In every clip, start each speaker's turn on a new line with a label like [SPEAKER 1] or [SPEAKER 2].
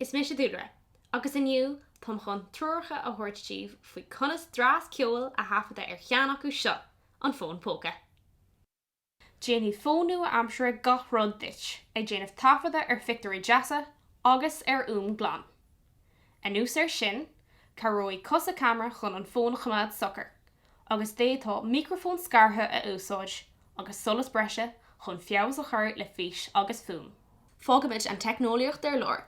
[SPEAKER 1] Is mise Dúlra, agus inniu táim chun treoracha a thabhairt daoibh faoi conas dreas ceoil a thaifeadadh ar cheann acu seo, an fón póca. Déanfaidh fón nua-aimseartha gach rud duit, ag déanamh taifeadadh ar phictiúirí deasa agus ar fhuaim glan. Anuas air sin, cabhróidh cosa ceamara chun an fón a choimeád socair, agus d'fhéadfá micreafón scartha a úsáid agus solas breise chun feabhas a chur le fís agus fuaim. Fágfaimid an teicneolaíocht ar lár,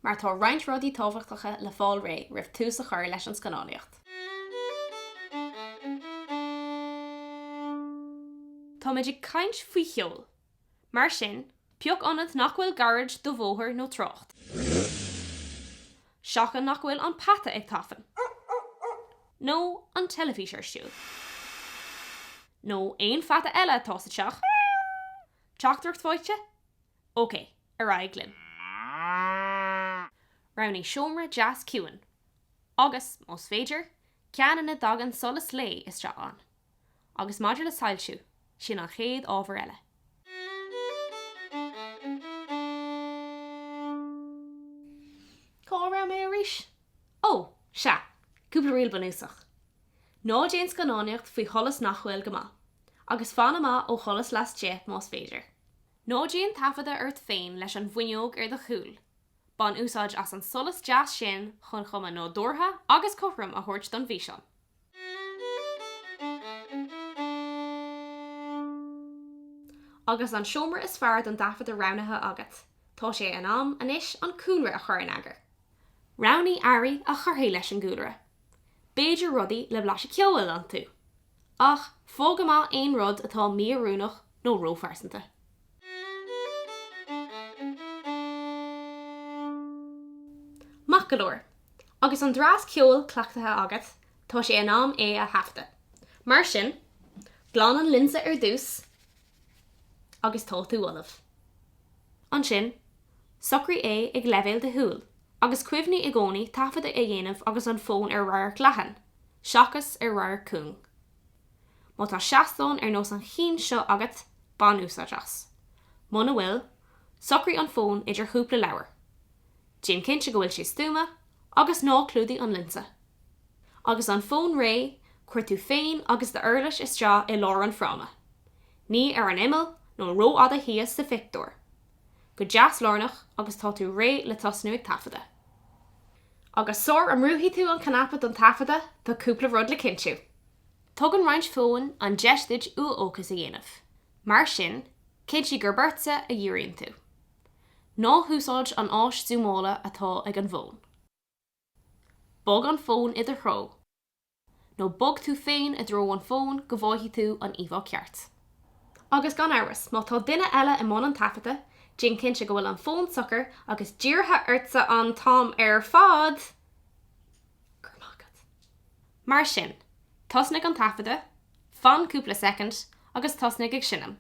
[SPEAKER 1] mar tá roinnt rudaí tábhachtacha le fáil réidh roimh tús a chur leis an scannánaíocht. Táimid ag caint faoi cheol. Mar sin, pioc ionad nach bhfuil gairid do bhóthar nó trácht. Seachain nach bhfuil an peata ag tafann. Nó an teilifís ar siúl. Nó aon pheata eile atá sa teach. Teachtaireacht faighte? Ok, ar aghaidh linn. Roghnaigh seomra deas ciúin, agus, más féidir, ceann ina dtagann solas lae isteach ann. Agus maidir le soilsiú, sin an chéad ábhar eile. Cá raibh mé arís? Ó, sea, cúpla riail bunúsach. Ná déan scannánaíocht faoi sholas nach bhfuil go maith, agus fan amach ó sholas laistigh más féidir. Ná déan taifeadadh ort féin leis an bhfuinneog ar do chúl, bain úsáid as an solas deas sin chun cuma nádúrtha agus cothrom a thabhairt don bhfíseán. Agus an seomra is fearr don dtaifeadadh roghnaithe agat, tá sé in am anois an cúlra a chur in eagar. Roghnaigh earraí a chuirfidh leis an gcúlra, b'fhéidir rudaí le blaiseadh ceoil iontu, ach fág amach aon rud atá mí-oiriúnach nó róphearsanta. Maith go leor. Agus an dreas ceoil cleachtaithe agat, tá sé in am é a thaifeadadh. Mar sin, glan an lionsa ar dtús agus tá tú ullamh. Ansin, socraigh é ag leibhéal do shúl, agus cuimhnigh i gcónaí taifeadadh a dhéanamh agus an fón ar radharc leathan, seachas ar radharc cúng. Má tá seastán ar nós an chinn seo agat, bain úsáid as. Muna bhfuil, socraigh an fón idir chúpla leabhar. Déan cinnte go bhfuil sé stuama agus ná clúdaigh an lionsa. Agus an fón réidh, cuir tú féin agus d'uirlis isteach i lár an fráma. Ní ar an imeall nó rófhada thíos sa phictiúr. Go deas lárnach agus tá tú réidh le tosnú ag taifeadadh. Agus sár a mbrúfaidh tú an cnaipe don taifeadadh, tá cúpla rud le cinntiú. Tugann roinnt fóin an deis duit uathfhócas a dhéanamh. Mar sin, cinntigh gurb ortsa a dhíríonn tú. Ná húsáid an áis zúmála atá ag an bhfón. Bog an fón i do threo, nó bog tú féin i dtreo an fóin go bhfaighidh tú an íomhá ceart. Agus gan amhras, má tá duine eile i mbun an taifeadta, déan cinnte go bhfuil an fón socair agus dírithe ortsa an t-am ar fad! Go raibh maith agat. Mar sin, tosnaigh an taifeadadh, fan cúpla soicind agus tosnaigh ag seinm.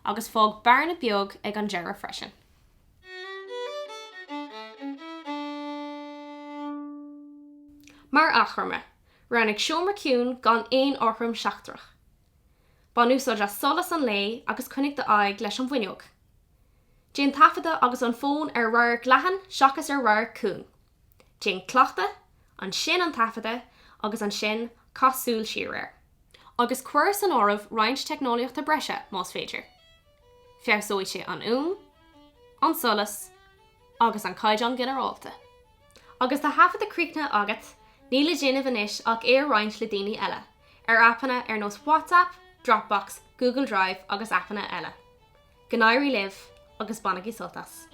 [SPEAKER 1] Agus fág bearna beag ag an deireadh freisin. Mar achoimre, roghnaigh seomra ciúin gan aon fhothram seachtrach. Bain úsáid as solas an lae agus coinnigh d'aghaidh leis an bhfuinneog. Déan taifeadadh agus an fón ar radharc leathan seachas ar radharc cúng. Déan cleachtadh, ansin an taifeadadh agus ansin caith súil siar air. Agus cuir san áireamh roinnt teicneolaíochta breise más féidir. Feabhsóidh sé an fhuaim, an solas agus an caighdeán ginearálta. Agus do thaifeadadh críochnaithe agat, níl le déanamh anois ach é a roinnt le daoine eile, ar aipeanna ar nós WhatsApp, Dropbox, Google Drive agus aipeanna eile. Go n-éirí libh agus bainigí sult as!